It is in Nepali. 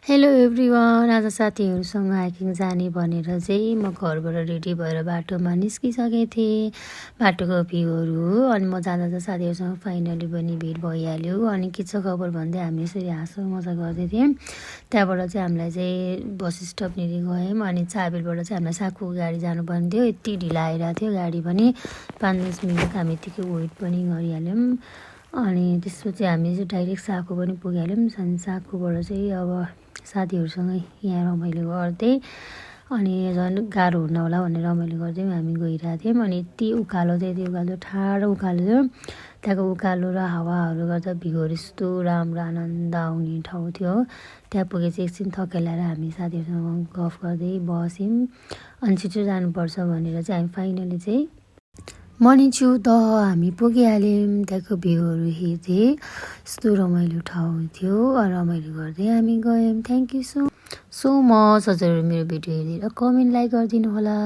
हेलो एभ्रिवान, आज साथीहरूसँग हाइकिङ जाने भनेर चाहिँ म घरबाट रेडी भएर बाटोमा निस्किसकेको थिएँ। बाटोको भ्यूहरू हो। अनि म जाँदा त साथीहरूसँग फाइनली पनि भेट भइहाल्यो। अनि के छ खबर भन्दै हामी यसरी हाँसो मजा गर्दै थियौँ। त्यहाँबाट चाहिँ हामीलाई चाहिँ बस स्टपनिर गयौँ। अनि चाबेलबाट चाहिँ हामीलाई साकुको गाडी जानुपर्ने थियो। यति ढिला आइरहेको थियो गाडी पनि, 5-10 मिनट हामी यतिकै वेट पनि गरिहाल्यौँ। अनि त्यसपछि हामी चाहिँ डाइरेक्ट साकु पनि पुगिहाल्यौँ। अनि साकुबाट चाहिँ अब साथीहरूसँग यहाँ रमाइलो गर्दै अनि झन् गाह्रो हुन होला भनेर रमाइलो गर्दै हामी गइरहेको थियौँ। अनि यति उकालो थियो, यति उकालो ठाडो उकालो थियो। त्यहाँको उकालो र हावाहरू गर्दा भ्यूहरू यस्तो राम्रो आनन्द आउने ठाउँ थियो। त्यहाँ पुगेपछि एकछिन थकेलाएर हामी साथीहरूसँग गफ गर्दै बस्यौँ। अनि छिटो जानुपर्छ भनेर चाहिँ हामी फाइनली चाहिँ मनिचु दह हामी पुगिहाल्यौँ। त्यहाँको भ्यूहरू हेर्दै यस्तो रमाइलो ठाउँ थियो। रमाइलो गर्दै हामी गयौँ। Thank you so much. हजुर मेरो भिडियो हेरेर कमेन्ट लाइक गरिदिनु होला।